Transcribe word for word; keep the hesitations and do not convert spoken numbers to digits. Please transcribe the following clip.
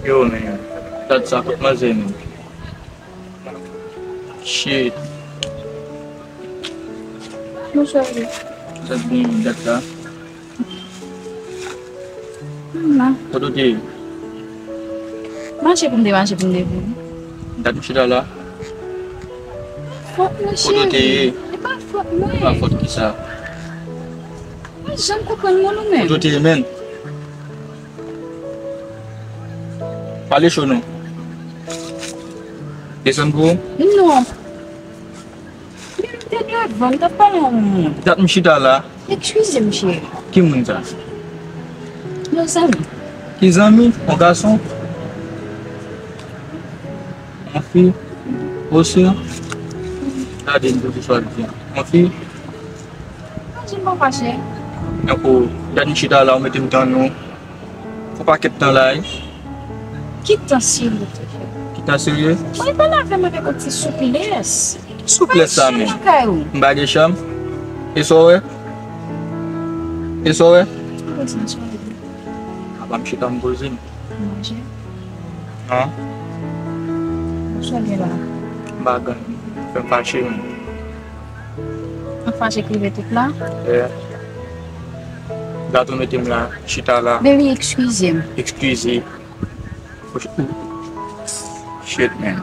Yo, men. Dat sa kot manzè nou. Shit. Bonswa, wi. Sa byen, dat sa. M la. Kote w te ye? Mache pou m te mache pou m te vini. Dat m chita la. Fòt mwen, cheri. Kote w te ye? E pa fòt mwen. E pa fòt kisa? Mwen janm konprann moun ou menm. Kote w te ye, menn? Pale cho non. Desann pou ou? Non. Men m te devan, m t ap pale a yon moun. Dat m chita la. Eskize m, cheri. Ki moun sa? Yon zanmi. Ki zanmi? Yon gason? Yon fi? Osè? Gade m pou di sa l di. Yon fi? Ann, jan m pa fache. Tankou, dat m chita la, ou mete m tann ou. Fè pakèt tan la, wi. Ki tan serye? Ki tan serye? Mwen pale avè m avèk yon ti souplès. Souplès sa menm. Lakay ou. M pa gen chanm. E sa w wè? E sa w wè? Apa m chita m poze m. Manje. An? Ou sou li la? M pa gen. Fè m fache menm. An fache k rive tout la? Yeah. Dat ou mete m la, chita la. Baby, eskize m. Eskize. Shit, man.